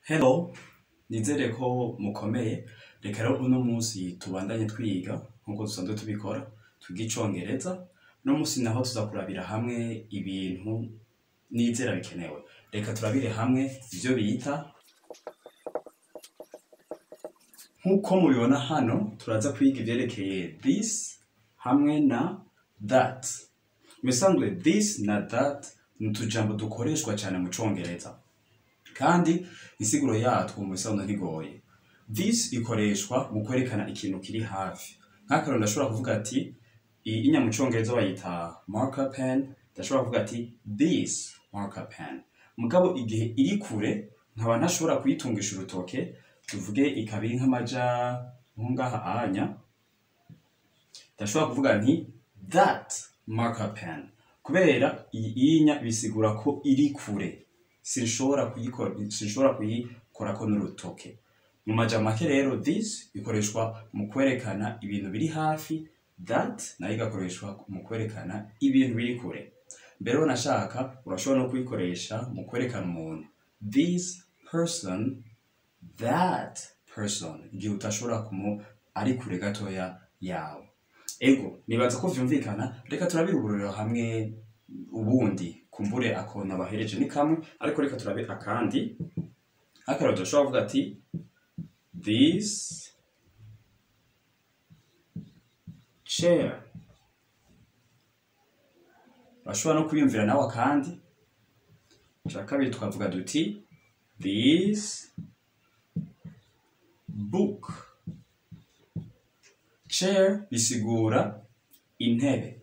Hello, nizere ko mukomeye. Reka rero uno munsi tubandanye twiga nkuko dusanzwe tubikora, twiga icongereza. Uno munsi naho tuza kurabira hamwe ibintu nizera bikenewe. Reka turabire hamwe ivyo bita. Nkuko mubibona hano, turaza kwiga ivyerekeye this hamwe na that. Mu bisanzwe this na that ni utujambo dukoreshwa cane mu congereza, kandi insiguro yatwo mu bisanzwe ntigoye. This ikoreshwa mu kwerekana ikintu kiri hafi. Nk'akarorero, ndashobora kuvuga ati iyi inya mu congereza bayita marker pen, ndashobora kuvuga ati "this marker pen". Mugabo igihe iri kure nkaba ntashobora kuyitungisha urutoke, tuvuge ikaba iri nk'amaja nko ngaha anya, ndashobora kuvuga nti "that marker pen", kubera iyi inya bisigura ko iri kure, sinshobora kuyikorako n'urutoke. Mu majambo make rero, this ikoreshwa mu kwerekana ibintu biri hafi, that nayo igakoreshwa mu kwerekana ibintu biri kure. Mbere wanashaka urashobora no kuyikoresha mu kwerekana umuntu, this person, that person, igihe utashobora kumu ari kure gatoya yawe. Ego, nibaza ko vyumvikana. Reka turabire uburorero hamwe ubundi. Kumbure ako nabahereje ni kamwe, ariko reka turabe akandi. Nk'akarorero, turashobora kuvuga ati "this chair". Urashobora no kwiyumvira nawe akandi. Ica kabiri tukavuga duti "this book". Chair bisigura intebe,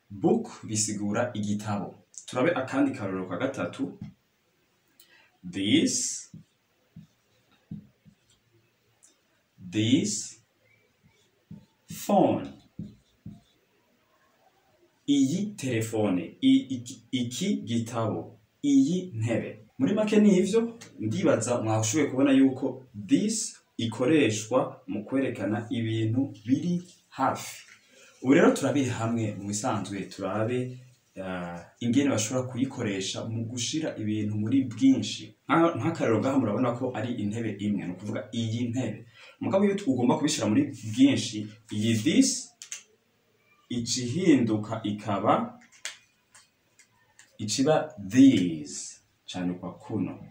book bisigura igitabo. Turabe akandi karorero ka gatatu: this phone, iyi telefone, iki gitabo, iyi ntebe. Muri make nivyo ndibaza mwashoboye kubona yuko this ikoreshwa mu kwerekana ibintu biri hafi. Ubu rero turabire hamwe mu bisanzwe, turabe ingene bashobora kuyikoresha mu gushira ibintu muri bwinshi. Nk'akarorero ngaha murabona ko ari intebe imwe, ni ukuvuga iyi ntebe. Mugabo iyo ugomba kubishira muri bwinshi, iyi this ica ihinduka ikaba iciba these, candikwa kuno.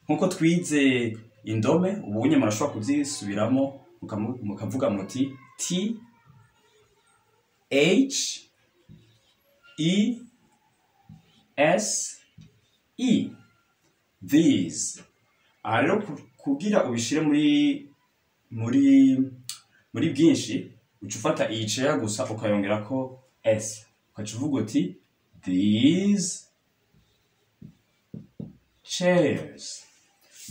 Nkuko twize indome, ubunye murashobora kuzisubiramo, mukavuga muti T H E S E, these. Aha rero kugira ubishire muri bwinshi, uca ufata iyi chair gusa ukayongerako s, ukaca uvuga uti "these chairs",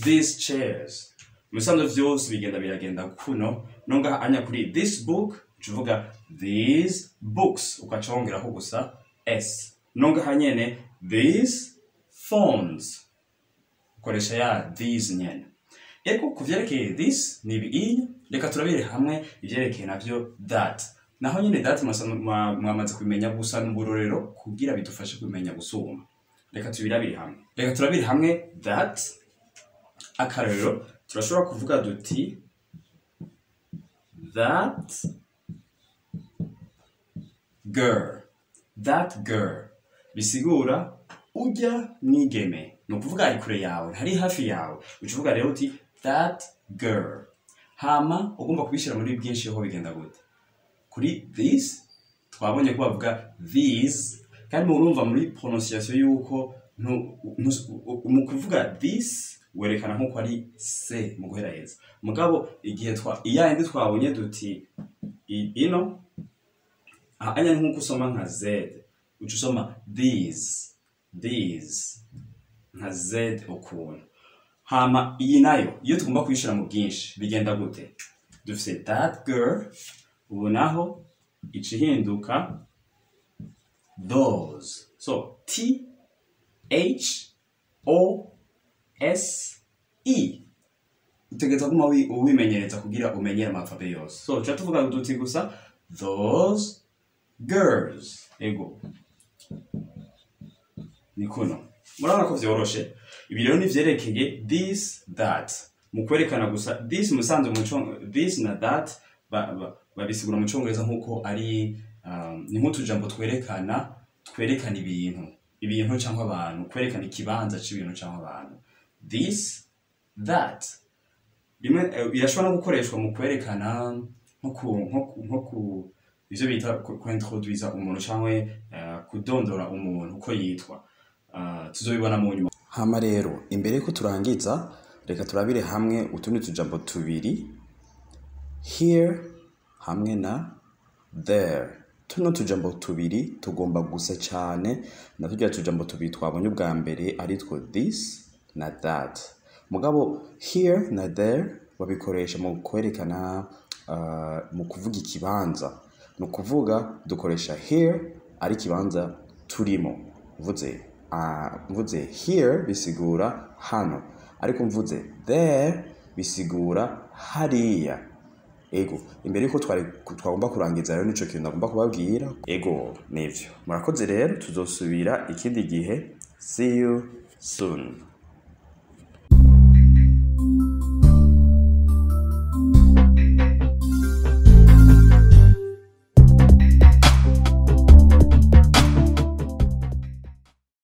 "these chairs". Mu bisanzwe vyose bigenda biragenda kuno. No ngaha anya kuri this book, uca uvuga "these books", ukaca wongerako gusa s. No ngaha nyene these phones, ukoresha ya these nyene. Ego, ku vyerekeye this ni ibiinya. Reka turabire hamwe ivyerekeye navyo that. Naho nyene that mwamaze kubimenya, gusa n'uburorero kugira bidufashe kumenya gusuma. Reka tubirabire hamwe, reka turabire hamwe that. Akarorero, turashobora kuvuga duti "that girl". That girl bisigura urya mwigeme, ni ukuvuga ari kure yawe, ntari hafi yawe. Uca uvuga rero uti "that girl". Hama ugomba kubishira muri bwinshi ho bigenda gute? Kuri this twabonye ko bavuga these, kandi murumva muri prononciation yuko mu kuvuga this werekana nkuko ari c mu guheraheza. Mugabo igihe twa iya yindi twabonye duti ino aha anya ni nkuko usoma nka z, uca usoma these, these nka z ukuntu. Hama iyi nayo iyo tugomba kuyishira mu bwinshi bigenda gute? Dufise that girl, ubu naho ica ihinduka those. So T H O S E. Utegereza kuguma uwimenyereza kugira umenyere ama alphabet yose. So tuca tuvuga duti gusa "those girls". Ego, ni kuno. Murabona ko vyoroshe. Ibi rero ni vyerekeye this, that, mu kwerekana gusa. This musanzwe mu this na that babisigura mu Congereza nkuko ari ni nk'utujambo twerekana ibintu cyangwa abantu, kwerekana ikibanza c'ibintu cyangwa abantu. This, that rimwe birashobora no gukoreshwa mu kwerekana nko ku ivyo bita kuintroduisa umuntu cyangwa kudondora umuntu uko yitwa. Tuzobibona mu nyuma. Hama rero, imbere yuko turangiza, reka turabire hamwe utundi tujambo tubiri, here hamwe na there. Tuno tujambo tubiri tugomba gusa cyane na turya tujambo tubiri twabonye ubwa mbere, aritwo this na that. Mugabo here na there babikoresha mu kwerekana, mu kuvuga ikibanza. Ni ukuvuga dukoresha here ari ikibanza turimo. Mvuze here bisigura hano, ariko mvuze there bisigura hariya. Ego, imbere yuko twari twagomba kurangiza rero, nico kintu nagomba kubabwira. Ego, nivyo. Murakoze rero, tuzosubira ikindi gihe. See you soon.